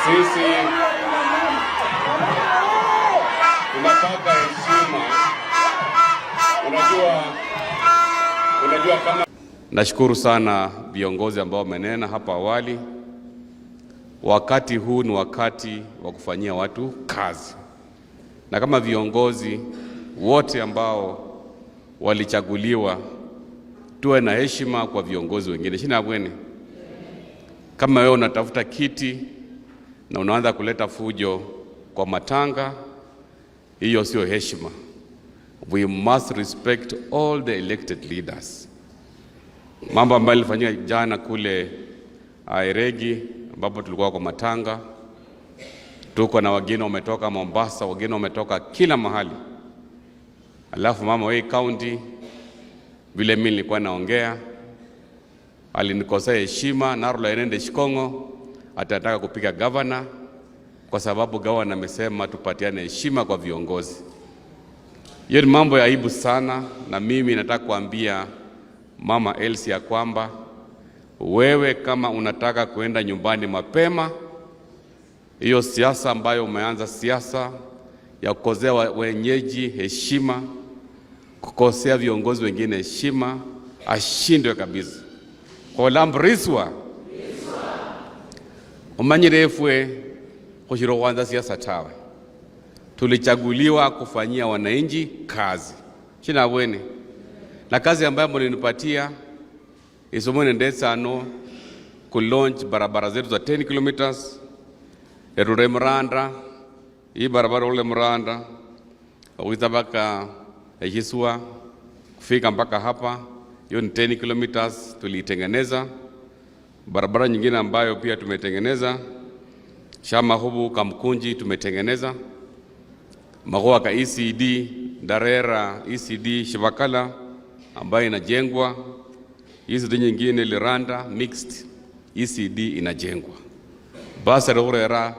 Sisi tunataka heshima. Unajua kama nashukuru sana viongozi ambao wamenena hapa awali. Wakati huu ni wakati wa kufanyia watu kazi, na kama viongozi wote ambao walichaguliwa, tuwe na heshima kwa viongozi wengine. Shina bwene, kama wewe unatafuta kiti na unaanza kuleta fujo kwa matanga, hiyo sio heshima. We must respect all the elected leaders. Mambo ambayo ilifanyika jana kule Eregi ambapo tulikuwa kwa matanga, tuko na wageni wametoka Mombasa, wageni wametoka kila mahali, alafu mama wa county, vile mimi nilikuwa naongea, alinikosea heshima narula enende Shikongo atataka kupiga gavana kwa sababu gavana amesema tupatiane heshima kwa viongozi. Hiyo ni mambo ya aibu sana, na mimi nataka kuambia mama Elsie ya kwamba wewe kama unataka kuenda nyumbani mapema, hiyo siasa ambayo umeanza, siasa ya kukosea wenyeji heshima, kukosea viongozi wengine heshima, ashindwe kabisa. Kolambriswa umanyire efwe khushira khuanza siasa tawe, tulichaguliwa kufanyia wananchi kazi shinabwene na kazi ambayo mlinipatia isomone ndetsano ku launch barabara zetu za 10 kilometers erure Muranda, hii barabara ule Muranda ukwita mpaka Echiswa kufika mpaka hapa, hiyo ni 10 kilometers tuliitengeneza. Barabara nyingine ambayo pia tumetengeneza Shamahubu Kamkunji tumetengeneza Magoa ka ECD Ndarera ECD Shivakala ambayo inajengwa, ECD nyingine Liranda mixed ECD inajengwa. Basari khurera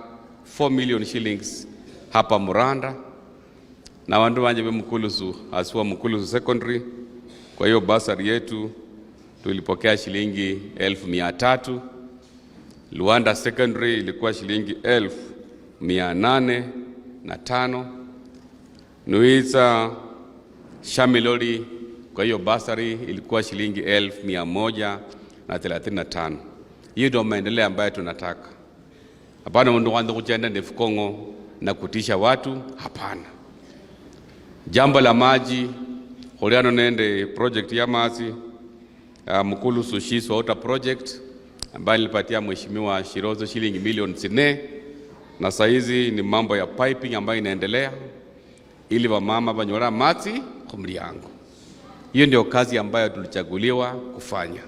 4 million shillings hapa Muranda na wandu wanje be Mukulusu aswa Mukulusu Secondary. Kwa hiyo basari yetu tulipokea shilingi 300,000. Luanda Secondary ilikuwa shilingi 805,000. Nuiza Shamilori, kwa hiyo basari ilikuwa shilingi 135,000. Hiyo ndio maendeleo ambayo tunataka. Hapana mundu kwanza kuchenda nefukongo na kutisha watu, hapana. Jambo la maji khuliano nende project ya mazi Mukulusu Shis Water Project ambayo nilipatia Mheshimiwa Shirozo shilingi milioni 4, na saizi ni mambo ya piping ambayo inaendelea ili wamama banyola matsi khumulyango. Hiyo ndio kazi ambayo tulichaguliwa kufanya.